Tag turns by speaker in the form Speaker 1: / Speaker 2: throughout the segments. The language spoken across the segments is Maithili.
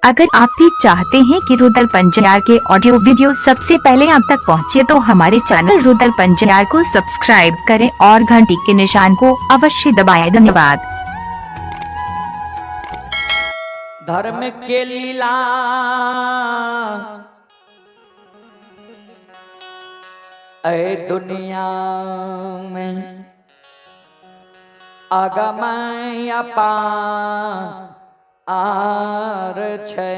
Speaker 1: अगर आप भी चाहते हैं कि रुदल पंजियार के ऑडियो वीडियो सबसे पहले आप तक पहुंचे तो हमारे चैनल रुदल पंजियार को सब्सक्राइब करें और घंटी के निशान को अवश्य दबाएं। धन्यवाद।
Speaker 2: धर्म के लीला ऐ दुनिया में अगम अपार छै।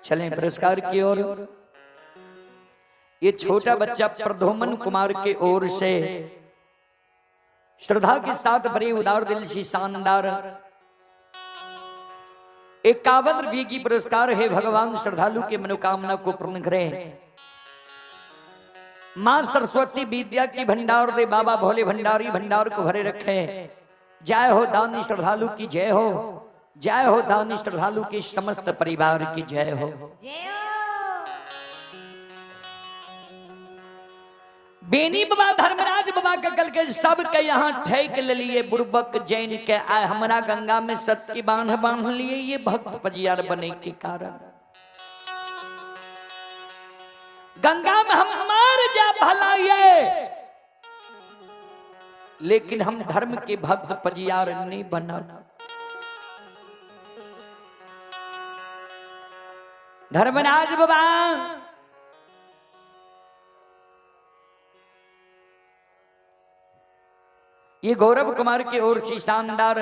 Speaker 2: चलें पुरस्कार की ओर। ये छोटा बच्चा प्रद्युमन कुमार के ओर से श्रद्धा के साथ बड़े उदार दिल से शानदार 51 रुपये की पुरस्कार है। भगवान श्रद्धालु के मनोकामना को पूर्ण करें। मां सरस्वती विद्या की भंडार दे, बाबा भोले भंडारी भंडार को भरे रखे। जय हो दानी श्रद्धालु की जय हो, जय हो दानी श्रद्धालु के समस्त परिवार की जय हो। बेनी बाबा धर्मराज बाबा के कल के सब के यहाँ ठेक ले लिए बुर्बक जैन के आए हमरा गंगा में सत की बांध बांध लिए ये भक्त पजियार बने के कारण गंगा में हम मर जा भला ये, लेकिन हम धर्म के भक्त पजियार नहीं बना। धर्मराज बाबा ये गौरव कुमार की ओर से शानदार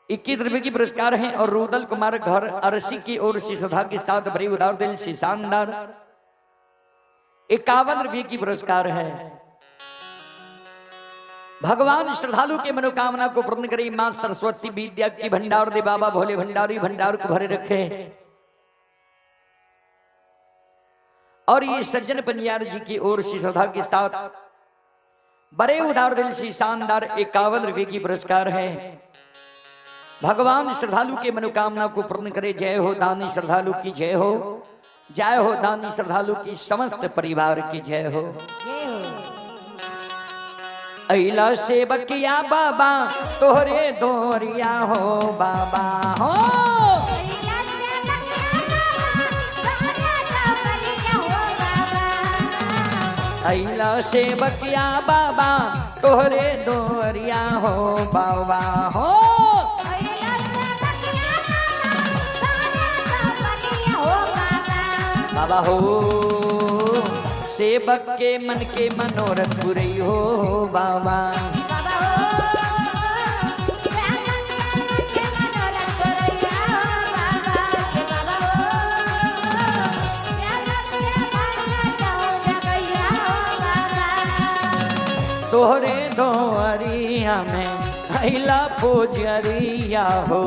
Speaker 2: 21 रुपए की पुरस्कार हैं और रुदल कुमार घर अरसी की ओर से श्रद्धा के साथ भरी उदार दिल से शानदार 51 रुपए की पुरस्कार है। भगवान श्रद्धालु के मनोकामना को पूर्ण करे। मां सरस्वती विद्या की भंडार दे, बाबा भोले भंडारी भंडार को भरे रखे। और ये सज्जन पंजियार जी की ओर से श्रद्धा के साथ बड़े उदार दिल से शानदार 51 रुपए की पुरस्कार है। भगवान श्रद्धालु के मनोकामना को पूर्ण करे। जय हो दानी श्रद्धालु की जय हो, जय हो दानी श्रद्धालु की समस्त परिवार की जय हो। अला सेवकिया बाबा तोहरे दोरिया हो बाबा हो। अला सेवकिया बाबा तोहरे दोरिया हो बाबा हो। बाबा हो सेवक के मन के मनोरथ पुरई हो बाबा। तोहरे दोरिया में अला पुजरिया हो।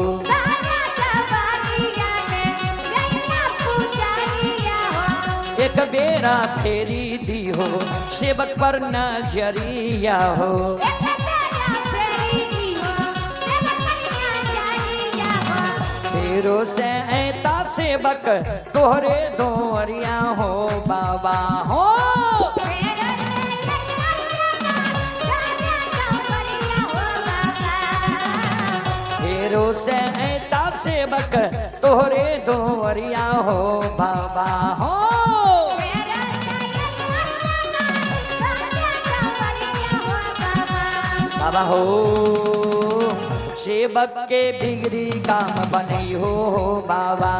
Speaker 2: एक बेरा फेरी दी हो सेवक पर नजरिया हो। फेरो से ऐता सेवक तोहरे दोरिया हो बाबा हो। फेरो से ऐता सेवक तोहरे दोरिया हो बाबा हो। बाबा हो सेवक के बिगड़ी काम बनई हो बाबा।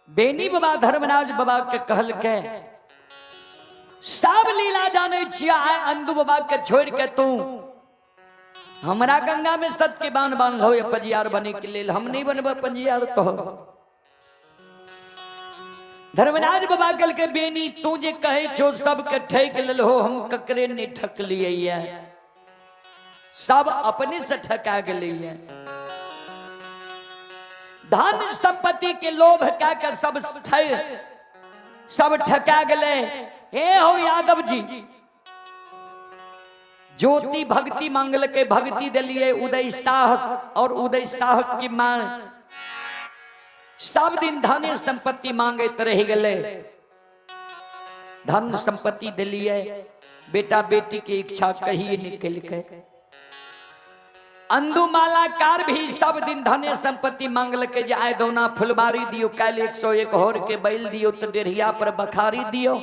Speaker 2: बेनी बाबा धर्मराज बाबा के कहल के सब लीला जाने छिया आए अंदू बाबा के छोड़ के तू हमरा गंगा में सत के बांध बांध हो पंजियार बने के लेल हम नहीं बनब पंजियार तो। धर्मराज बाबा कल के बेनी तू जे कहे छो सबके ठकि लेलहो, हम ककरे नहीं ठकलियै ये, सब अपने से ठका गेलैये। धन संपत्ति के लोभ कए के सब सब ठका गेलै। हे हो यादव जी, ज्योति भक्ति मांगल के भक्ति दिलिए उदय शाह और उदय शाह की मां सब दिन धन संपत्ति मांगैत रहि गेलै। धन संपत्ति दिलिए, बेटा बेटी के इच्छा कहिए निकल के। अंदू मालाकार भी सब दिन धने संपत्ति मांगल के जे आय दौना फुलबारी दियो, काल्हि 101 होर के बैल दियो, तो डेढ़िया पर बखारी दियो,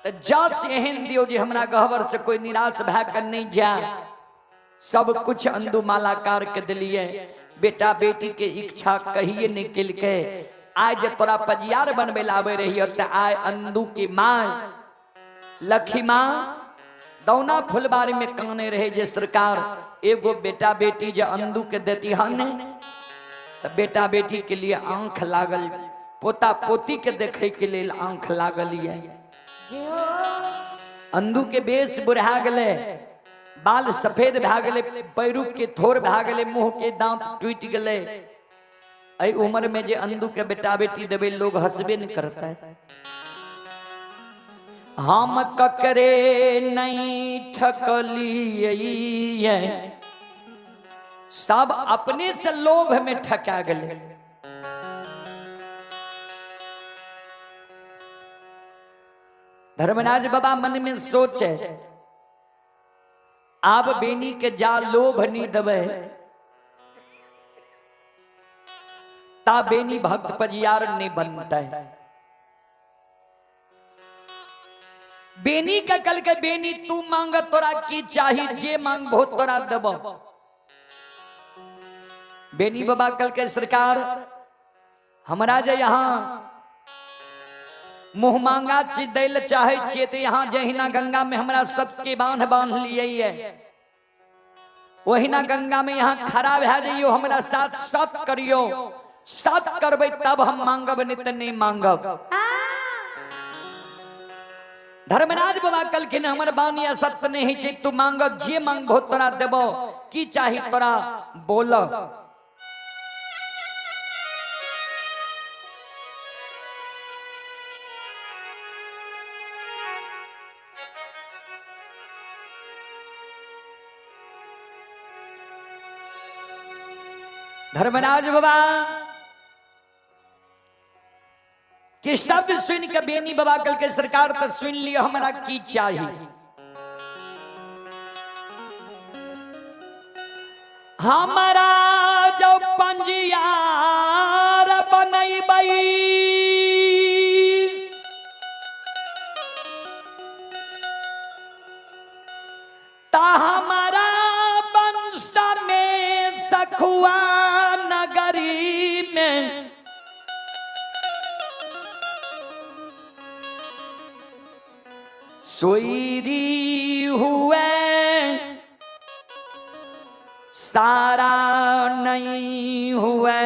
Speaker 2: तो जस एहन दियो जे हमरा गहबर से कोई निराश भए के नहीं जाए। सब कुछ अंदू मालाकार के दिलिए, बेटा बेटी के इच्छा कहिए नहीं केलकै। आइ जे तोरा पजियार बनबै लए आबै रहियो तऽ आइ अंदू के माँ लखीमा दौना फुलबारी में काने रहे जे सरकार एगो बेटा बेटी जे अंदू के देती हन तऽ बेटा बेटी के लिए आंख लागल, पोता पोती के देखे के लेल आंख लागल ये। अंदू के बेस बुढ़ा गेलै, बाल सफेद भए गेलै, पैरू के थोर भए गेलै, मुंह के दांत टूटि गेलै। एहि उम्र में जे अंदू के बेटा बेटी देबै लोग हंसबे नहीं करता है। हम ककरे नहीं ठकलियै, सब अपने से लोभ में ठका गेलै। धर्मराज बाबा मन में सोचे आब बेनी के जा लोभ नहीं देबै ता बेनी भक्त पजियार नहीं बनता है। बेनी के कल के बेनी तू मांग तोरा की चाही, जे मांगबो तोरा देबो। बेनी बाबा कल के सरकार हमरा जे यहाँ मुँह मांगा चीज दै लए चाहै छियै तऽ यहाँ जहिना गंगा में हमरा सबके बांध बांध लिए ओहिना गंगा में यहाँ खड़ा भए जइयो, हमरा साथ सत करियो, सत करबै तब हम मांगब, नहीं तऽ नहीं मांगब। धर्मराज बाबा कहलखिन हमर बानी असत्य नहीं छै, तू मांगब जे मांगबो तोरा देबो, की चाही तोरा बोल। धर्मराज बाबा के शब्द सुन के बेनी बाबा कल के सरकार तो सुन लियो हमरा की चाही। हमारा जो पंजियार बनैबै ता हमारा वंश में सखुआ नगरी में सोईरी हुए सारा नहीं हुए।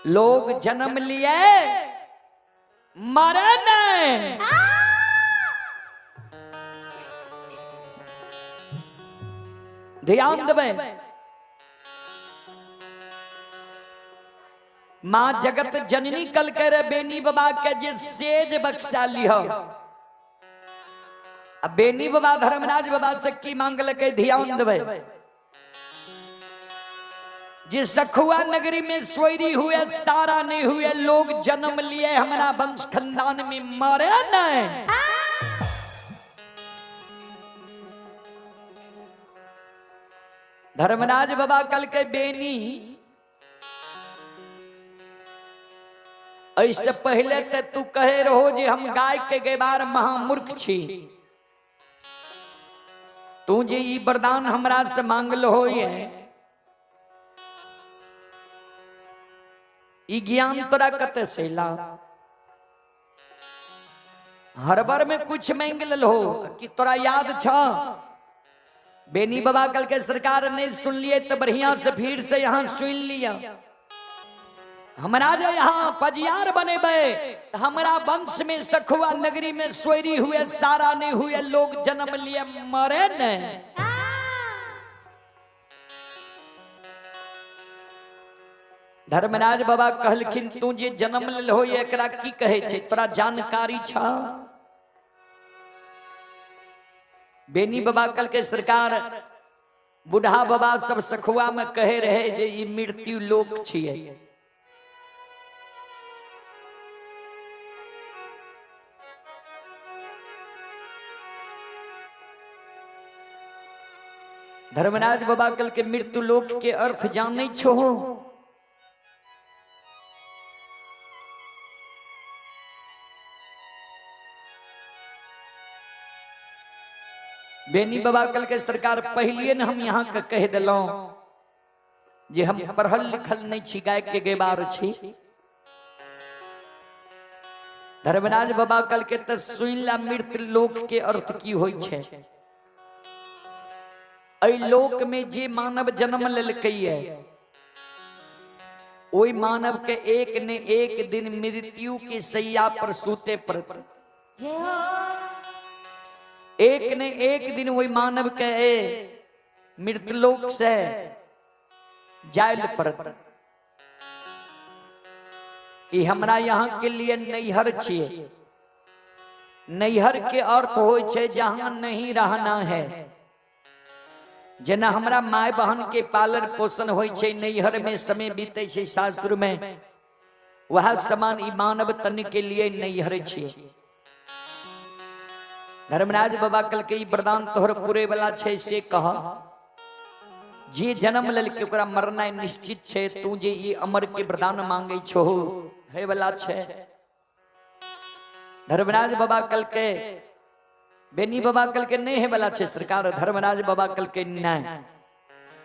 Speaker 2: लोग जन्म लिए मरे नहीं। ध्यान देबै, माँ जगत जननी कल के रे बेनी बाबा के जे सेज बख्शा लिह। आ बेनी बाबा धर्मराज बाबा से की मांगलकै ध्यान देबै, जे सखुआ नगरी में सोयरी हुए सारा नहीं हुए, लोग जन्म लिए हमारा वंश खानदान में मरे नहीं। धर्मराज बाबा कल के बेनी ऐसे पहले ते तू कहे रहो जे हम गाय के गैबार महामूर्ख छी, तू जे ई वरदान हमरा से मांगल हो ये ई ज्ञान तोरा कते से ला? हरबर में कुछ मांग लेल हो कि तोरा याद छ? बेनी बाबा कल के सरकार नहीं सुन लिए तो बढ़िया से फिर से यहाँ सुन लिया। हमरा जे यहाँ पजियार बनेबै तऽ हमरा वंश में सखुआ नगरी में सोयरी हुए, सारा नहीं हुए, लोग जन्म लिए मरे नहीं। धर्मराज बाबा कहलखिन तू जे जन्म लेलहो एकरा की कहै छै, तोरा जानकारी छ? बेनी बाबा कहलकै सरकार बूढ़ा बाबा सब सखुआ में कहे रहे जे ई मृत्यु लोक छियै। धर्मराज बाबा कल के मृत्यु लोक के अर्थ जानै छो? बेनी बाबा कल के सरकार पहलिए ने हम यहाँ के कह दिलौं जे हम पढ़ल लिखल नहीं छी, गाय के गेबार छी। धर्मराज बाबा कल के त सुन ला मृत लोक के अर्थ की होई छै। एहि लोक में जे मानव जन्म लेलकै है ओहि मानव के एक ने एक दिन मृत्यु के सैया पर सूते पड़त। एक ने एक दिन ओहि मानव के मृतलोक से जायल पड़त। ई हमरा यहाँ के लिए नैहर छियै। नैहर के अर्थ होइ छै जहाँ नहीं रहना है। जेना हमरा माय बहन के पालन पोषण होइ छै नैहर में, समय बीते छै सासुर में, वह समान ई मानव तन के लिए नैहर छियै। धर्मराज बाबा कल के ई वरदान तोहर पूरे वाला छै से कह। जे जन्म लेलकै ओकरा मरनाइ निश्चित छै, तू जे ई अमर के वरदान मांगे छो हे वाला छै। धर्मराज बाबा कल के बेनी बाबा कल के नहीं है वाला छै सरकार। धर्मराज बाबा कल के नहीं,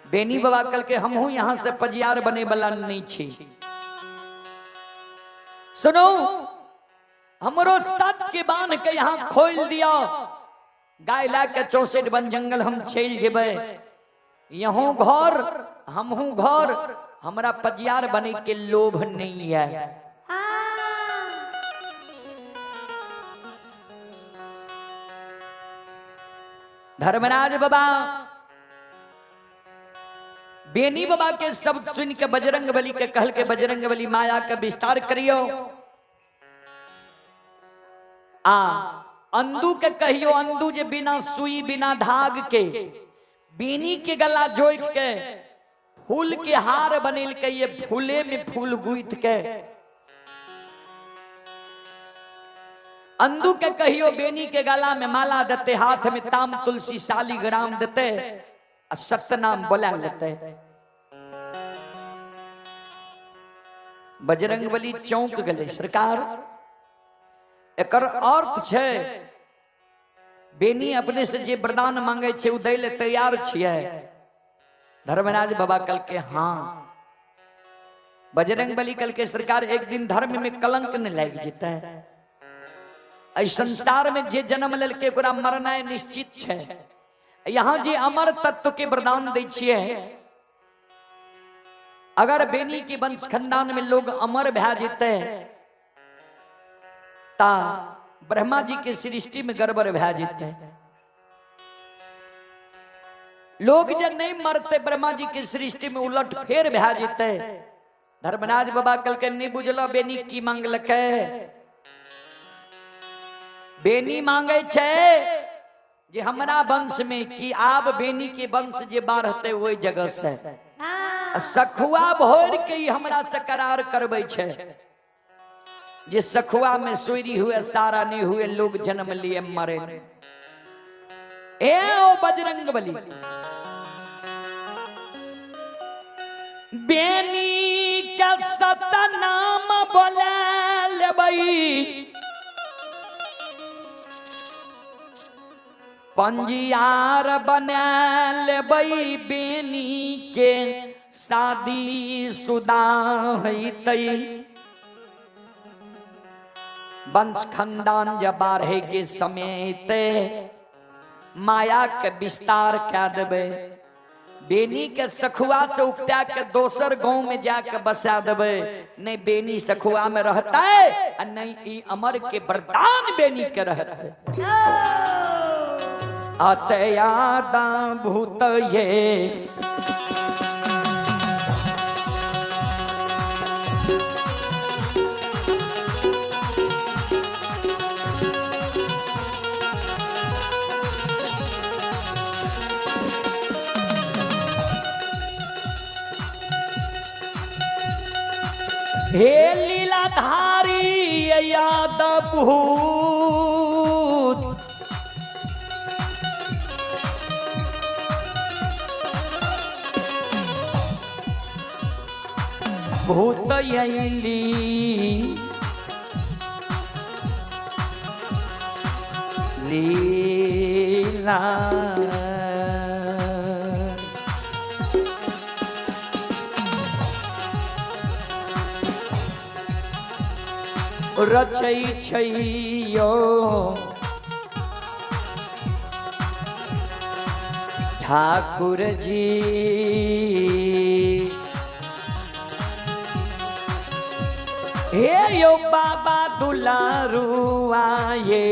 Speaker 2: बेनी बाबा कल के हमहू यहाँ से पजियार बने वाला नहीं छी। सुनो हमरो सत के बांध के यहाँ खोल दिया, गाय ला के 64 वन जंगल हम चल जेबै, यहों घर हमहू घर, हमरा पजियार बने के लोभ नहीं है। धर्मराज बाबा बेनी बाबा के शब्द सुन के बजरंग बली के कहल के बजरंग बली माया के विस्तार करियो, आ अंदू के कहियो अंदू जे बिना सुई बिना धाग के बेनी के गला जोइक के फूल के हार बनेल के ये फूले में फूल गुथ के अंदू के कहियो बेनी के गला में माला देते, हाथ में ताम तुलसी शालिग्राम देते आ सत्यनाम बोला लेते। बजरंग बली चौंक गए सरकार एकर अर्थ छै बेनी अपने से जे वरदान मांगे छै उ दै ले तैयार छियै। धर्मराज बाबा कल के हाँ। बजरंग बली कल के सरकार एक दिन धर्म में कलंक न लाग जेतै, एहि संसार में जे जन्म लेलकै ओकरा मरनाइ निश्चित छै। यहाँ जे अमर तत्व के वरदान दै छियै, अगर बेनी के वंश खानदान में लोग अमर भए जेतै ता ब्रह्मा जी के सृष्टि में गड़बड़ भए जेतै। लोग जे नहीं मरते ब्रह्मा जी के सृष्टि में उलट फेर भए जेतै। धर्मराज बाबा कहलकै नहीं बुझलो बेनी की मांगलकै। बेनी मांगे छै जे हमरा वंश में कि आब बेनी के वंश जे बाढ़ते ओहि जगह से सखुआ भोर के ही हमरा से करार करबै छै जे सखुआ में सोरी हुए सारा नहीं हुए लोग जन्म लिए मरे। ए ओ बजरंग बली बेनी के सतनाम बोला लेबै, पंजियार बना लेबै, बेनी के शादी शुदा हेतै, वंश खानदान जब बाढ़े के समय एतै माया के विस्तार कए देबै, बेनी के सखुआ से उपटा के दोसर गांव में जाके बसा देबै। नहीं बेनी सखुआ में रहता है आ नहीं ई अमर के वरदान बेनी के रहता। अतयादा भूत ये हे लीलाधारी यादव भूत भूत अली लीला। रचै छैयो ठाकुर जी हे यो बाबा दुलारू आये।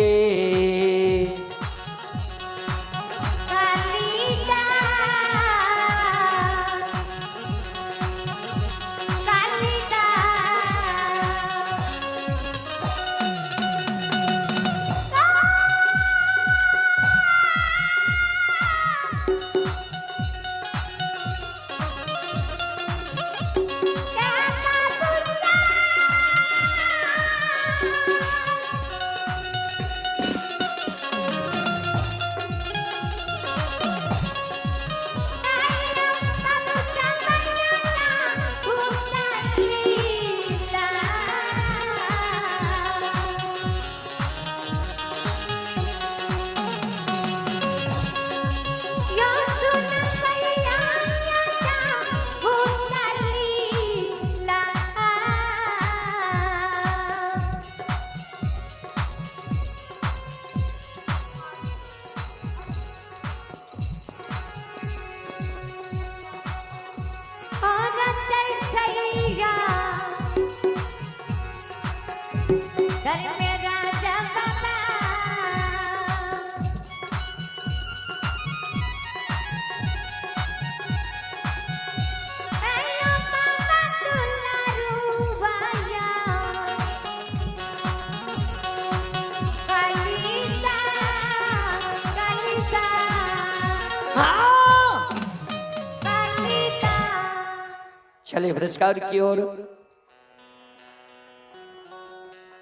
Speaker 2: चले पुरस्कार की ओर।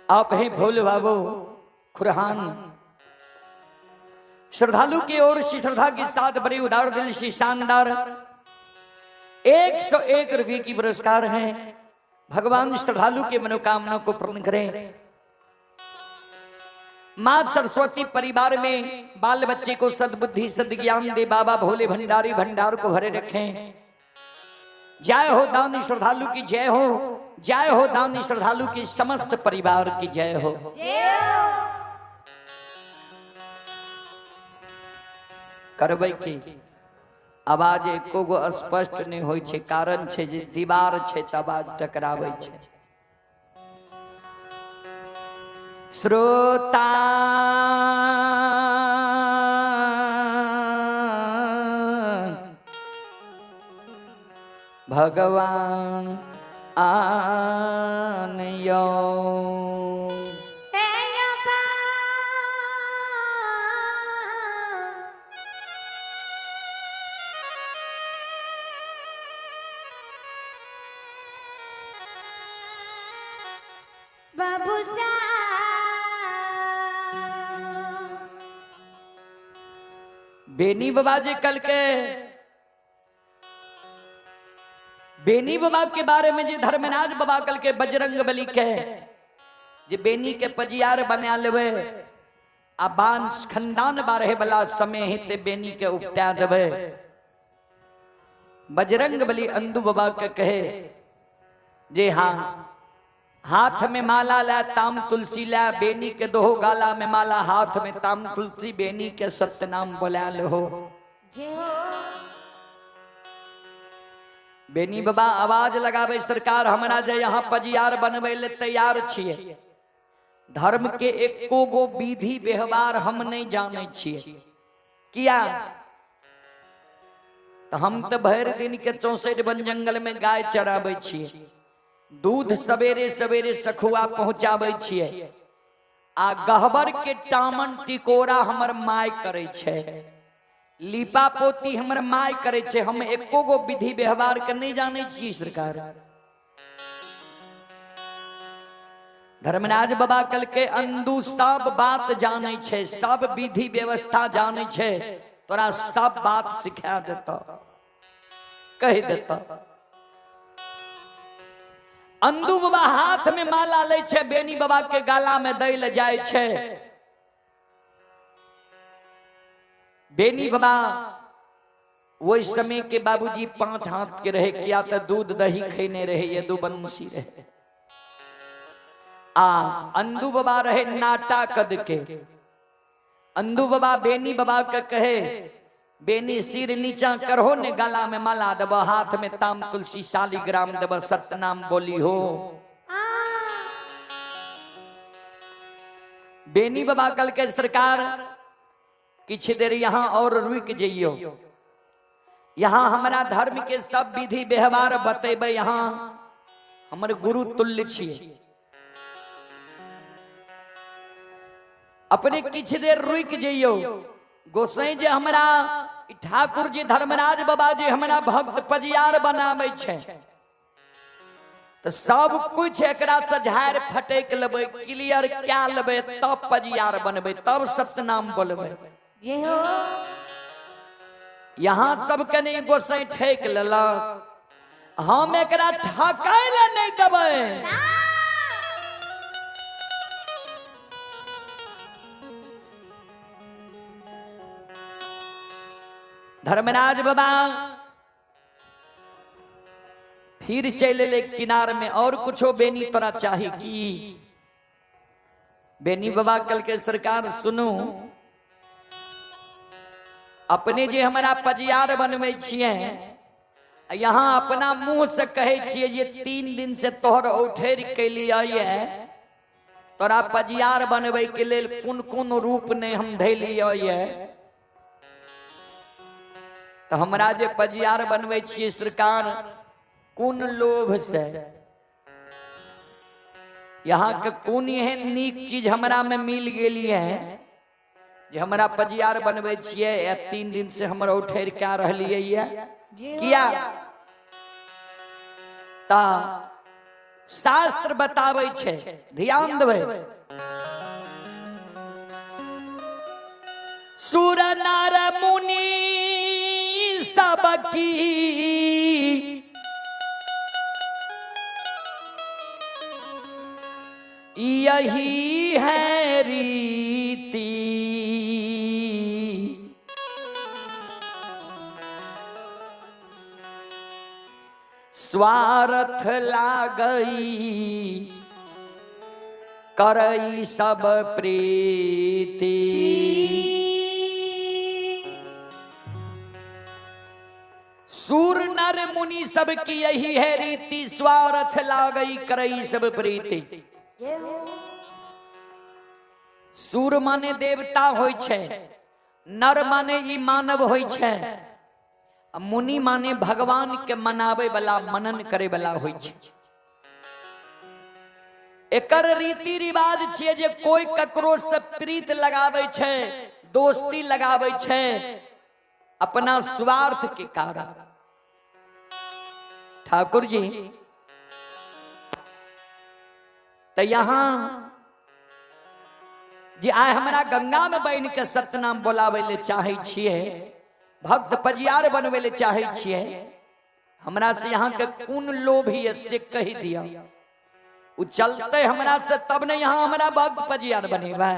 Speaker 2: आप हैं भोले बाबू खुरहान श्रद्धालु की ओर से श्रद्धा के साथ बड़ी उदार दिल से शानदार 101 रुपये की पुरस्कार हैं। भगवान श्रद्धालु के मनोकामना को पूर्ण करें। मां सरस्वती परिवार में बाल बच्चे को सद्बुद्धि सद्ज्ञान दे बाबा भोले भंडारी भंडार को भरे रखें। जय हो दानी श्रद्धालु की जय हो, जय हो दानी श्रद्धालु की समस्त परिवार की जय हो। करबै की आवाज एको गो स्पष्ट नहीं होइ छै, कारण छै जे दीवार छै त आवाज टकराबै छै। श्रोता भगवान आन यो बेनी बाबा जी कल के बेनी बाबा के बारे में जे धर्मनाज बाबा कल के बजरंग बली के जे बेनी के पजियार बना लेवे आ बांस खंदान बारहे वाला समय ही ते बेनी के उपटा देवे। बजरंग बली अंदू बाबा के कहे जे हाँ हाथ में माला ला ताम तुलसी ला बेनी के दोहो गाला में माला हाथ में ताम तुलसी बेनी के सत्यनाम बोला लो। बेनी बाबा आवाज लगाबै, सरकार हमरा जे यहाँ पजियार बनबै ले तैयार छियै, धर्म के एको गो विधि व्यवहार हम नहीं जानै छियै। किया तऽ हम तऽ भरि दिन के 64 वन जंगल में गाय चराबै छियै, दूध सवेरे सवेरे सखुआ पहुंचाबै छियै, आ गहबर के टामन टिकोरा हमर माय करै छै, लीपा पोती हमर माय करै छै, हम एको गो विधि व्यवहार के नहीं जानै छियै सरकार। धर्मराज बाबा कल के अंदू सब बात जानै छै, सब विधि व्यवस्था जानै छै, तोरा सब बात सिखा देता, कहि देता। अंदू बाबा हाथ में माला लै छै, बेनी बाबा के गाला में दै ले जाइ छै। बेनी बाबा ओहि समय के बाबूजी 5 हाथ के रहे, किया तो दूध दही खेने रहे, यदुवंशी रहे। आ अंदू बाबा रहे नाटा कद के। अंदू बाबा बेनी बाबा के कहे, बेनी सिर नीचा करहो ने, गला में माला देब, हाथ में ताम तुलसी शालिग्राम देब, सतनाम बोली हो। बेनी बाबा कल के सरकार किछु देर यहाँ और रुक जइयो, यहाँ हमरा धर्म के सब विधि व्यवहार बतेबै, यहाँ हमर गुरु तुल्य छियै। अपने किछु देर रुक जइयो, गोसाई जे हमरा ठाकुर जी धर्मराज बाबा जी हमरा भक्त पजियार बनाबै छै, तऽ सब कुछ एकरा से झाड़ि फटक लेबै, क्लियर कए लेबै, तब पजियार बनबै, तब सतनाम बोलबै। यहाँ सबके नहीं गोसाई ठेक लेलक, हम एकरा ठकै लए नहीं देबै। धर्मराज बाबा फिर चलि एलै किनार में, और कुछो बेनी तोरा चाही की? बेनी बाबा कहलकै सरकार सुनू, अपने जे हमरा पजियार बनबै छियै, यहाँ अपना मुंह से कहै छियै जे 3 दिन से तोहर औठेर केलियै, तोरा पजियार बनबै के लेल कोन कोन रूप नहि हम धैलियै, तऽ हमरा जे पजियार बनबै छियै सरकार कोन लोभ से, यहाँ के कोन एहन नीक चीज हमरा में मिल गेली है जे हमरा पजियार बनबै छियै, या 3 दिन से हमर उठेर कए रहलियै ये किया? ता शास्त्र बताबै छै, ध्यान देबै, सुर नर मुनि सब की यही है रीति, स्वार्थ लागई करई सब प्रीति। सूर नर मुनि सब की यही है रीति, स्वार्थ लागई करई सब प्रीति। सूर माने देवता होइ छै, नर माने ई मानव होइ छै, मुनि माने भगवान के मनावे वाला मनन करे वाला होइ छै। एकर रीति रिवाज छियै जे कोई ककरो से प्रीत लगाबै छै, दोस्ती लगाबै छै अपना स्वार्थ के कारण। ठाकुर जी तो यहाँ जे आइ हमरा गंगा में बनि के सतनाम बोलाबै ले चाहै छियै, भक्त पजियार बनबै ले चाहै छियै, हमरा से यहाँ के कोन लोभ ये से कहि दिया, उ चलते हमरा से तब ने यहाँ हमरा भक्त पजियार बनेबै।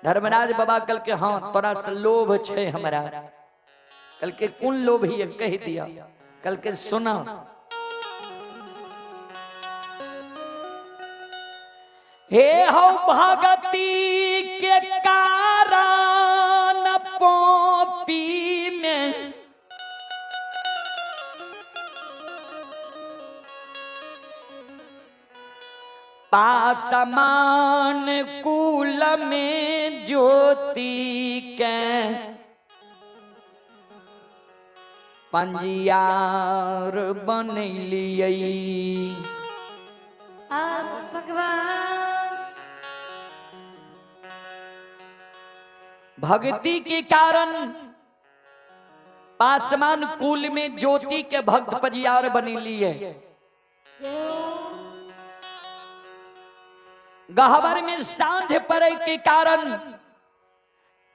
Speaker 2: धर्मराज बाबा कहलकै हाँ तोरा से लोभ छै हमरा। कहलकै कोन लोभ ये कहि दिया। कहलकै सुना, हे हौ भगती के कारण पोपी में पासमान कुल में ज्योति के पंजियार बनैलियै।
Speaker 3: भगवान
Speaker 2: भक्ति के कारण पासमान कुल में ज्योति के भक्त पजियार बनेलिए। गहबर में सांझ पड़े के कारण,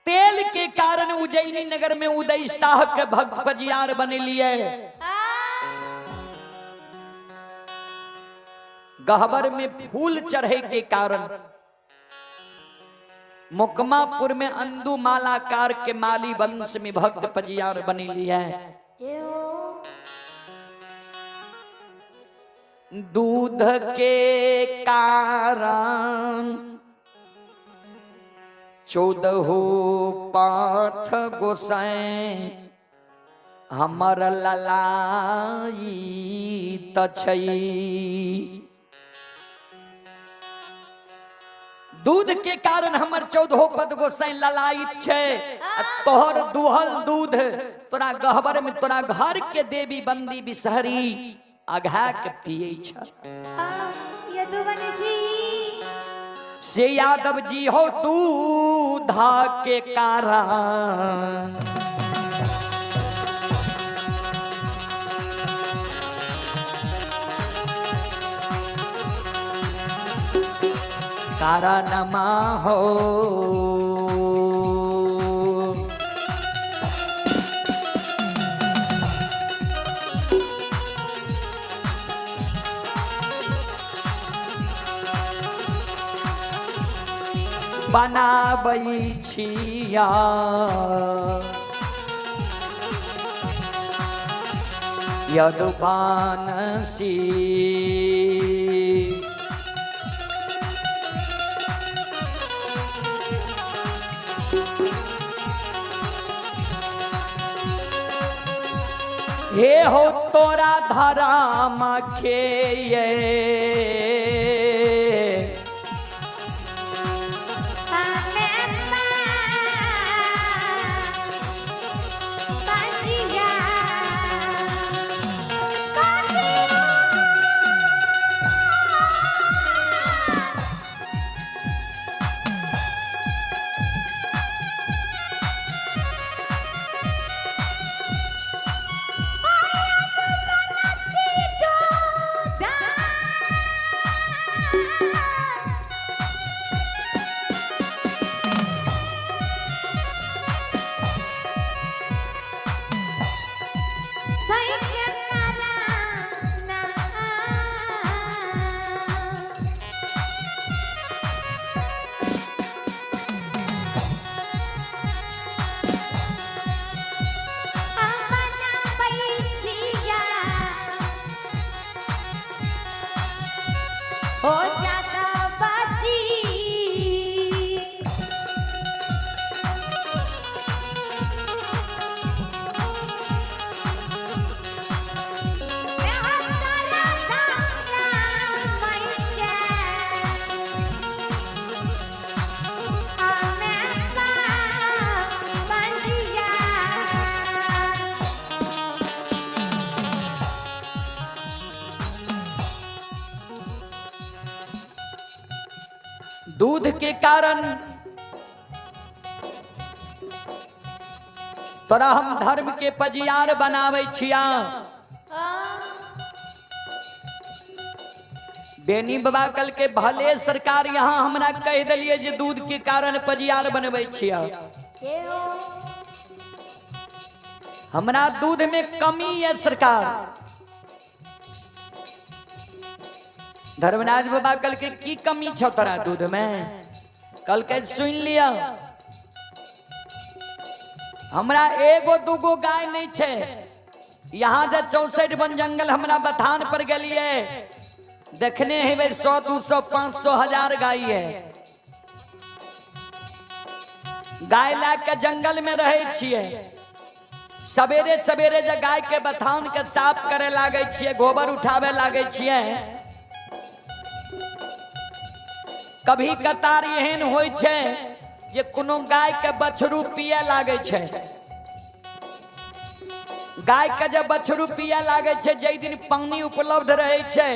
Speaker 2: तेल के कारण उज्जैनी नगर में उदय शाह के भक्त पजियार बनेलिए। गहबर में फूल चढ़े के कारण मुकमापुर में अंदू मालाकार के माली वंश में भक्त पजियार बनेलिए। दूध के कारण चौदहो पाथ गोसाई हमर ललाई तछई। दूध के कारण हमर चौदहो पद गोसाई ललायित छै, आ तोहर दुहल दूध तोरा गहबर में तोरा घर के देवी बंदी बिसहरी अघा के पिए छ।
Speaker 3: यदुवंशी
Speaker 2: से यादव जी हो दूधा के कारण कारण मा हो बनाबै छिया यदुबानसी। हे हो तोरा धराम खेये दूध के कारण तोरा हम धर्म के पजियार बनावे छिया। बेनी बाबा कल के भले सरकार यहाँ हमरा कह दिलिए जे दूध के कारण पजियार बनबै छिया, हमरा दूध में कमी है सरकार। धर्मराज बाबा कल के की कमी छौ तोरा दूध में? कल के सुन लिया हमरा एगो दूगो गाय नहीं छे, यहाँ जे 64 वन जंगल हमरा बथान पर गेलिए देखने हेबै 100 200 500 1000 गाय है। गाय ला के जंगल में रहे छिए, सवेरे सवेरे जे गाय के बथान के साफ करे लागे छिए, गोबर उठावे लागे छिए, कभी कतार एहन होइ छै जे कोनो गाय के बछरू पिए लागै छै। गाय के जब बछरू पिए लागै छै, जाहि दिन पानी उपलब्ध रहै छै,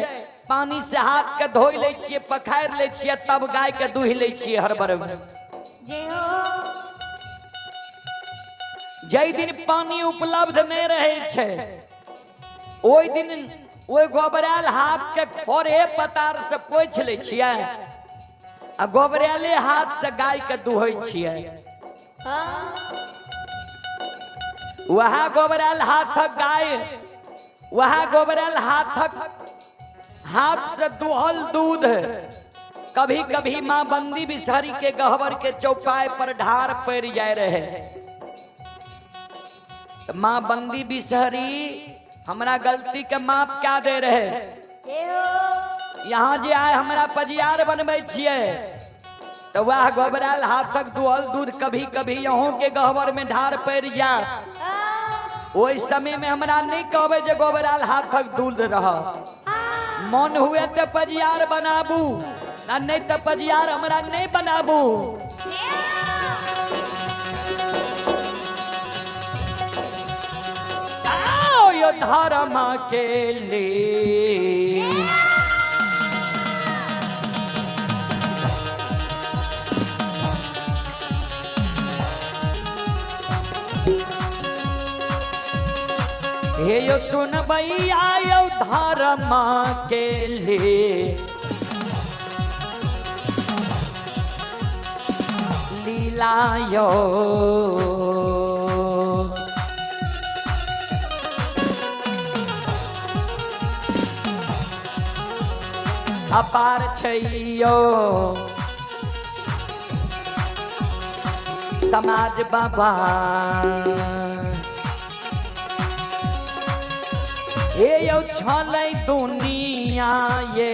Speaker 2: पानी से हाथ के धोइ लै छियै, पखारि लै छियै, तब गाय के दुहि लै छियै हर में। जाहि दिन पानी उपलब्ध नहि रहै छै, ओहि दिन ओहि गोबरायल हाथ के खोरे पतार से पोछि लै छियै आ गोबरायले हाथ से गाय के दुहै छियै। वह गोबरायल हाथक गाय, वह गोबरायल हाथक हाथ से दुहल दूध कभी कभी माँ बंदी बिसहरी के गहबर के चौपाए पर ढार पड़ जाए रहे। तो माँ बंदी बिसहरी हमरा गलती के माफ क्या दे रहे। यहाँ जे आए हमरा पजियार बनबै छियै तो वह गोबरायल हाथक दुहल दूध कभी कभी यहों के गहबर में ढार पड़ जाए। ओहि समय में हमरा नहीं कहबै जे गोबरायल हाथक दूध रह। मन हुए तो पजियार बनाबू आ नहीं तो पजियार हमरा नहीं बनाबू। आओ यो धर्म के लिए हे यो सुन भैया यो धर्म के लिए लीला यो अपार छैयो समाज बाबा। हे यो छलै दुनिया ये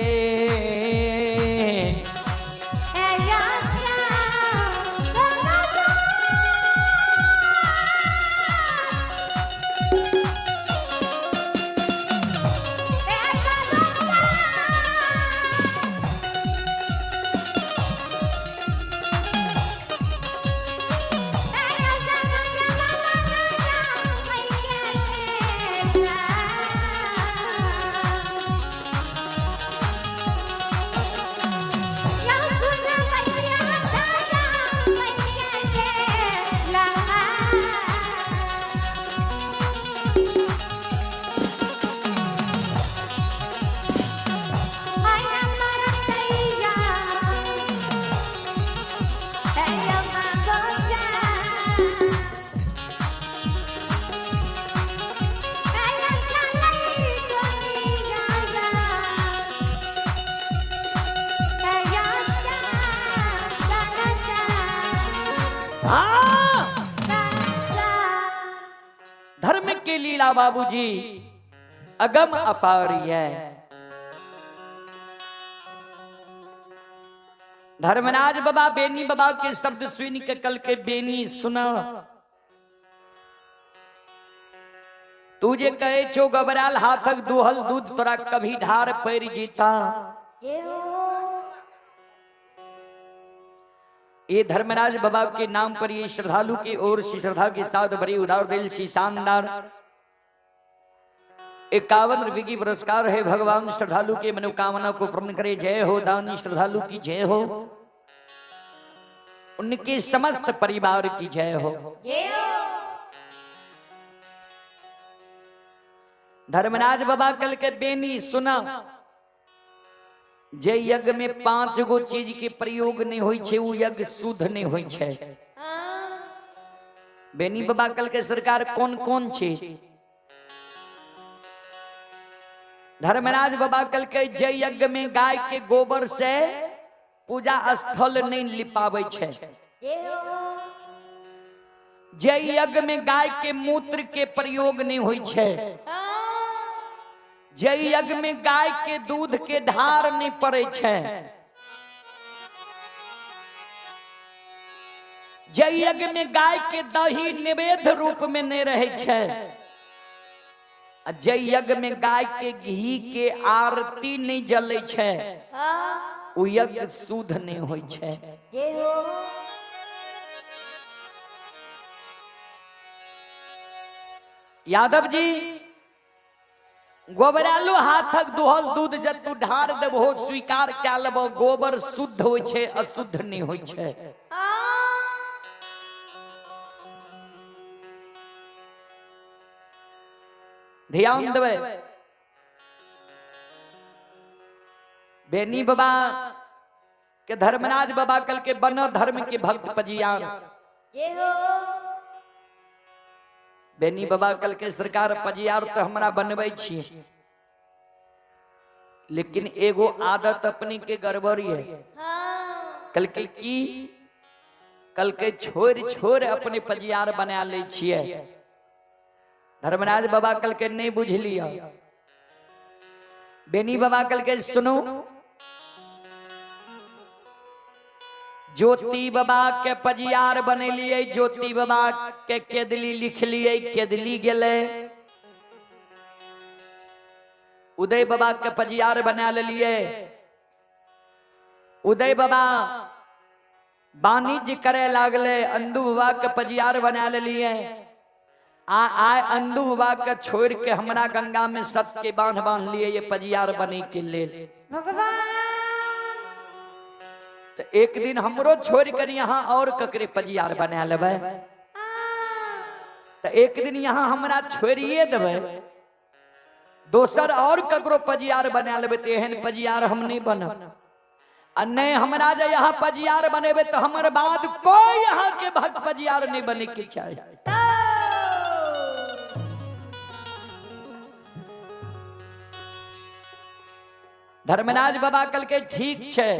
Speaker 2: धर्म के लीला बाबूजी अगम अपार है। धर्मराज बाबा बेनी बाबा के शब्द सुन के कल के बेनी सुना, तू जे कहे छो गबराल हाथक दुहल दूध तोरा कभी ढार पड़ जीता। ये धर्मराज बाबा के नाम पर ये श्रद्धालु की ओर से श्रद्धा के साथ भरी उदार दिल सी शानदार 51 रुपये की पुरस्कार है। भगवान श्रद्धालु के मनोकामना को पूर्ण करे। जय हो दानी श्रद्धालु की जय हो, उनके समस्त परिवार की जय हो। धर्मराज बाबा कल के बेनी सुना, जे यज्ञ में 5 गो चीज के प्रयोग नहीं होई छे उ यज्ञ शुद्ध नहीं होई छे। बेनी बाबा कल के सरकार कौन कौन छे? धर्मराज बाबा कल के जे यज्ञ में गाय के गोबर से पूजा स्थल नहीं लिपावे छे, जे यज्ञ में गाय के मूत्र के प्रयोग नहीं होई छे, जे यज्ञ में गाय के दूध के ढार नहीं पड़े छे, जे यज्ञ में गाय के दही निवेद रूप में नहीं रहे छे, जे यज्ञ में गाय के घी के आरती नहीं जले छे, ओ यज्ञ शुद्ध नहि होइ छै।
Speaker 3: जय हो।
Speaker 2: यादव जी, गोबरालो हाथक दुहल दूध जब तू ढार देबहो, स्वीकार कए लेबो, गोबर शुद्ध होइ छै, अशुद्ध नहि होइ छै। ध्यान देबै। बेनी बाबा के धर्मराज बाबा कल के बनो धर्म के भक्त पजियार।
Speaker 3: जय हो।
Speaker 2: बेनी बाबा कल के सरकार पजियार तो हमरा बनबै छी, लेकिन एगो आदत अपने के गड़बड़ी है।
Speaker 3: हाँ।
Speaker 2: कल के की कल के छोड़ छोड़ अपने पजियार बना ले छिए। धर्मराज बाबा कल के नहीं बुझ लिया। बेनी बाबा कल के सुनो, ज्योति बाबा के पजियार बनेलिए, ज्योति बाबा के केदली लिख लिए, केदली गेले। उदय बाबा के पजियार बना लिए। उदय बाबा वाणिज्य करे लागले, अंदू बाबा के पजियार बना लिए। आ आए अंदू बाबा के छोड़ के हमरा गंगा में सत के बांध बांध लिए ये पजियार बने के लेल।
Speaker 3: भगवान।
Speaker 2: तो एक दिन हमरो छोड़ कर यहाँ और ककरे पजियार बना लेबै, तो एक दिन यहाँ हमरा छोड़िए देबै, दोसर और ककरो पजियार बना लेबै, तो एहन पजियार हम नहीं बनब। आ नहीं हमरा जे यहाँ पजियार बनेबै तो हमर बाद कोई यहाँ के भक्त पजियार नहीं बने के चाही। धर्मराज बाबा कल के ठीक छै,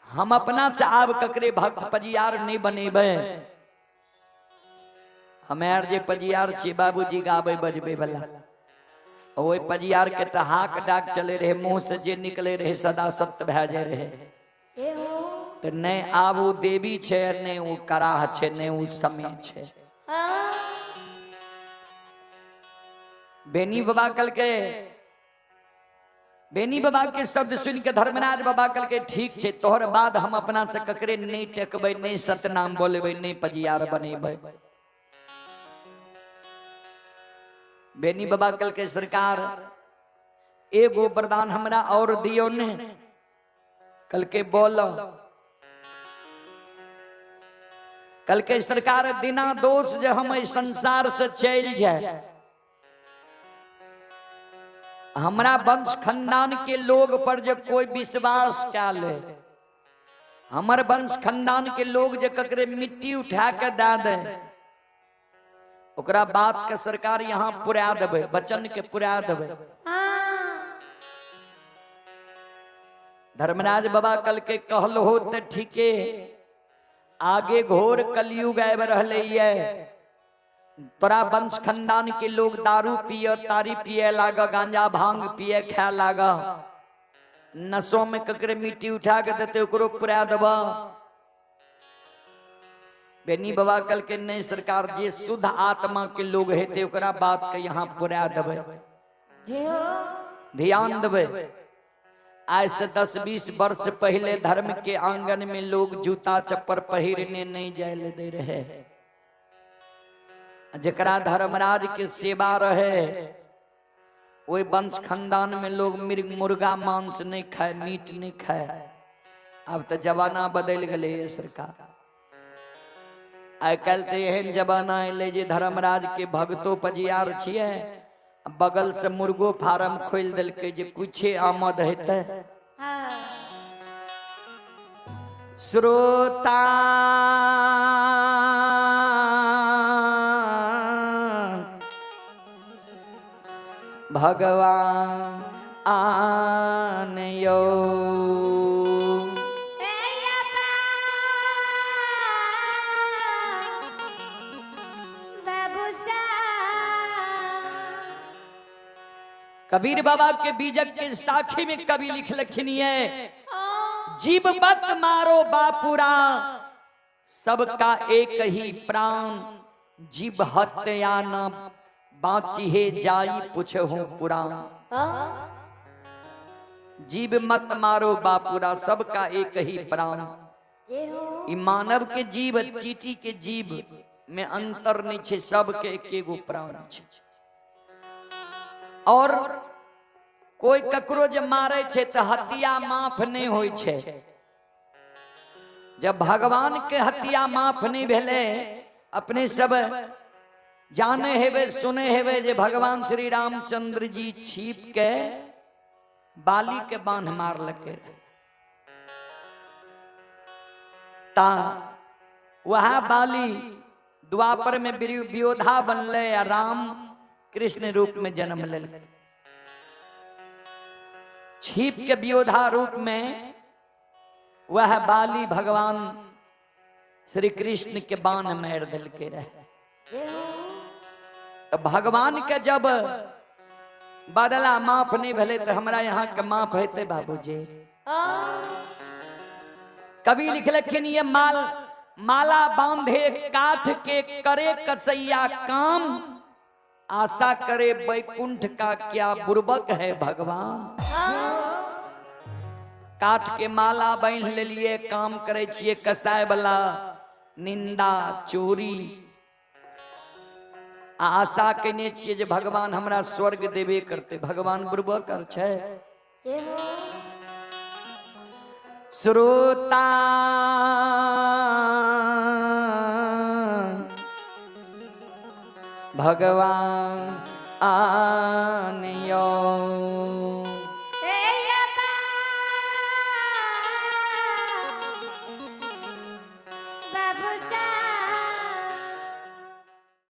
Speaker 2: हम अपना से आब ककरे भक्त पजियार नहीं बनेबै। हमें जे पजियार छी बाबूजी गाबै बजबै वाला, ओहि पजियार के तऽ हाक डाक चले रहे, मुंह से जे निकले रहे सदा सत्य भए जाए रहे।
Speaker 3: जय हो।
Speaker 2: तऽ नहि आब ओ देवी छै, नहि ओ कराह छै, नहि ओ समय छै।
Speaker 3: हाँ।
Speaker 2: बेनी बाबा कल के बेनी बाबा के शब्द सुन के धर्मराज बाबा कल के ठीक छै, तोहर बाद हम अपना से ककरे नहीं टेकबै, नहीं सतनाम बोलेबै, नहीं पजियार बनेबै। बेनी बाबा कल के सरकार एगो वरदान हमरा और दियो ने। कल के बोलो, कल के सरकार बिना दोष जे हम एहि संसार से चलि जाए, हमरा वंश खानदान के लोग पर जे कोई विश्वास क्या ले, हमर वंश खानदान के लोग जे ककरे मिट्टी उठा के दे दे, ओकरा बात के सरकार यहाँ पुरा देबै, वचन के पुरा देबै।
Speaker 3: हाँ।
Speaker 2: धर्मराज बाबा कल के कहल हो तो ठीके, आगे घोर कलयुग आबि रहलै ये, तोरा वंश खानदान के लोग दारू पिय, तारी पिए लाग, गांजा भांग पिए खाए लाग, नशो में ककरे मिट्टी उठा के देते ओकरो पुरा देब। बेनी बाबा कल के नहीं सरकार, जे शुद्ध आत्मा के लोग हेते ओकरा बात के यहाँ पुरा देबै।
Speaker 3: जय हो।
Speaker 2: ध्यान देबै। आज से 10-20 वर्ष पहले धर्म के आंगन में लोग जूता चप्पल पहिरने नहीं जाए ले दे रहे। जकरा धर्मराज के सेवा रहे ओहि वंश खानदान में लोग मृग मुर्गा मांस नहीं खाए, मीट नहीं खाए। अब तो जमाना बदल गए ये सरकार। आइ काल्हि तो एहन जमाना एलै जे धर्मराज के भक्तो पजियार छियै, बगल से मुर्गो फार्म खोलि देलकै जे कुछे आमद हेतै।
Speaker 3: हाँ।
Speaker 2: श्रोता भगवान आन यो, कबीर बाबा के बीजक के साखी में कवि लिख लखनी है, जीव मत मारो बापुरा, सबका एक ही प्राण, जीव हत्या न बाची हे जाई पुछहु पुराण। जीव मत मारो बापुरा, सबका एक ही प्राण।
Speaker 3: जय हो।
Speaker 2: ई मानव के जीव चीटी के जीव में अंतर नहीं छे, सबके एके गो प्राण छे। और कोई ककरो जे मारे छे तो हत्या माफ नहीं होई छे। जब भगवान के हत्या माफ नहीं भेले, अपने सब जाने हेवे सुने हेवे जे भगवान श्री रामचंद्र जी छिप के बाली के बांध मार लके ता वह बाली द्वापर में वियोधा बनले या राम कृष्ण रूप में जन्म ले। छिप के वियोधा रूप में वह बाली भगवान श्री कृष्ण के बाण मार दिल के रहे। तो भगवान के जब बदला माफ नहीं भले तो हमरा यहाँ के माफ हेते बाबूजी। कवि लिखलखिन ये माल माला बांधे काठ के करे कसैया काम, आशा करे वैकुंठ का क्या बुर्बक है भगवान। काठ के माला बांध ले लिए काम करे छिए कसाय वाला, निंदा चोरी, आशा केने छिए जे भगवान हमरा स्वर्ग देबे करते, भगवान बुर्बक छै। श्रोता भगवान आनियो